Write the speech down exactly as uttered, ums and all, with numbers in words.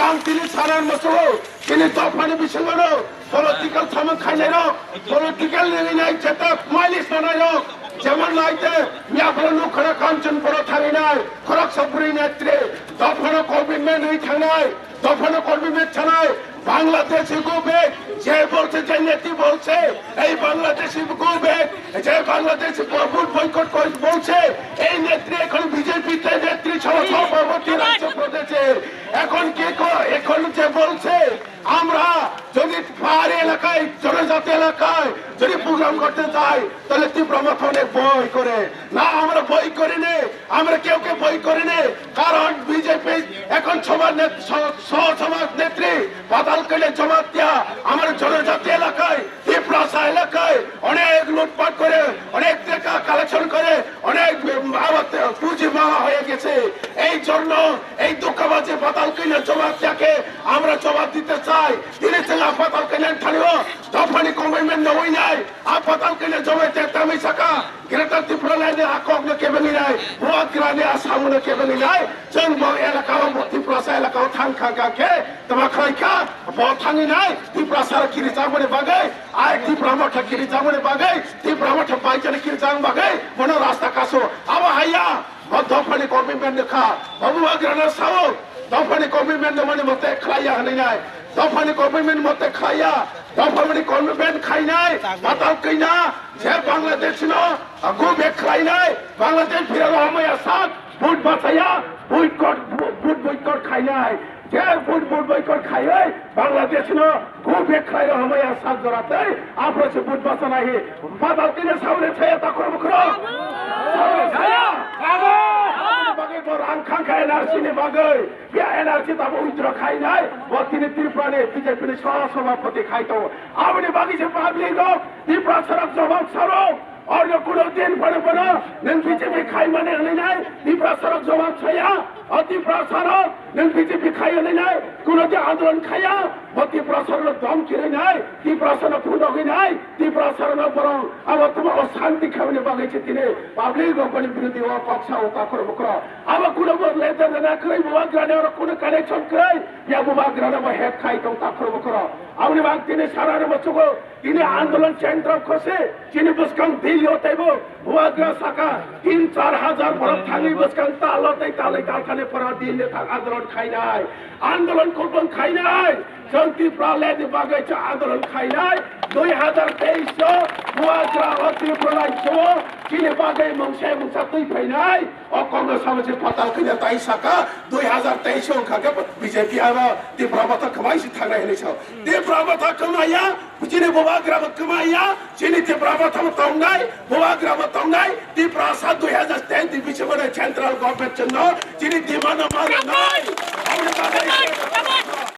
Ang tini sanan moso, tini dophani bisingo no political samung khainai rok, political ni nai jeta mailis manai rok, jemon naite miyaphro nukhara Kanchanpuro thanginai, khoroksa bwrwi netri, dophano commitment ri thangnai, dophano commitment chanai, Bangladeshi go back, je bolse je netri bolse, ei Bangladeshi go back, যে Bangladesh vote boycott করে বলছে, এই নেত্রী এখন বিজেপি তে নেত্রী সহ সভাপতি রাজ্য প্রদেশের। এখন কি ক-, এখন যে বলছে, আমরা যদি পাহাড়ি এলাকায়, জনজাতি এলাকায় যদি প্রোগ্রাম করতে যাই, তাহলে তীব্র মত অনেক ভয় করে। না, আমরা ভয় করি নি, আমরা কেউকে ভয় করি নি, কারণ বিজেপি এখন সভা নেত-, সহ, সহ সভার নেত্রী পাতাল কেলে জমাতিয়া আমার জনজাতি এলাকায় তিপ্রাসা এলাকায় অনেক লুটপাট করে, অনেক টাকা কালেকশন করে, অনেক, উম, আবার পুঁজি মারা হয়ে গেছে। এই জন্য এই দুঃখবাজি বাতাল কিনা জমাতিয়াকে আমরা জবাব দিতে চাই। তিনি চেলা বাতাল কিনা থানিও দফানি কমিটমেন্ট নই নাই, আপাতাল কিনা জমাতে তামি সাকা গ্রেটার ত্রিপুরা ল্যান্ডে আককনো কেবেনি নাই, বুয়াগ্রানি আসামনো কেবেনি নাই। Chwng bo elakao, bo Tiprasa elakao thang kha kha khe, tama khlai kha, bo thangwi nai, Tiprasa rok kiri changmani bagwi, ai Tipra motha kiri changmani bagwi, Tipra motha paijani kiri chang bagwi, bono rasta kaso, abo haiya, bo dophani commitment ni kha, bo bubagrano sao, dophani commitment ni mani mote khlaiya hwnwi nai, dophani commitment mote khlaiya, dophani commitment khainai, batal khaina, je Bangladesh no, go back khlainai, Bangladesh phira hamaya sak, Vote bachaya, boycott, vote boycott khainai. Je vote, vote boycott khaiwi Bangladesh no go back khlai rw hamaya sak jora tei aphro se vote bachanai hi. Badal tini saure chaya takhro bukhro. Saure chaya. Aboni bagwi bo rang khang kha N R C ni bagwi. Bia N R C tabo withdraw khainai. Bo tini Tripura ni B J P ni sah sabhapati khai tongo. Aboni bagwi se public rok Tiprasa rok jawab saro. Orno kuno din phano phano nwng B J P khaimani hwnwi nai, Tiprasa rok jawab saya. O Tiprasa rok nwng B J P khai hwnwi nai, kuno din andolon khaya. Bo Tiprasa rok dom kirwi nai, Tiprasa no phundogwi nai, Tiprasa rok no borong abo tamo o shanti khaimani bagwi se tini public rok boni birodhi o kok sao takhro bukhro. Abo kuno bo leader na kwrwi, bubagrani oro kuno connection kwrwi, ya bubagrano bo help khai tong takhro bukhro. Aboni bak tini sara no bo chugo. Tini andolon central khose, chini bwskang Delhi o teibo bubagra saka tin char hajar borok thangwi bwskang talo tei talwi talthani pora Delhi thang andolon khainai. Andolon kubun khainai. Chwng Tripura le ni bagwi cha andolon khainai. Dui hajar teis o bubagra o Tripura lai so chini bagwi mungsa mungsa twi phainai. O Congress abo se patal kanya tai saka dui hajar teis o wngkha khe B J P abo Tripura bata kwmai si thangnai hinwi sao. Tripura bata kwmaya. Chini bubagra bo kwmaya, chini Tipra bo tamo tongnai, bubagra bo tongnai, Tiprasa dui hajar ten ni bisingo central government chwngno chini demand no ma rwnai. Aboni bagwi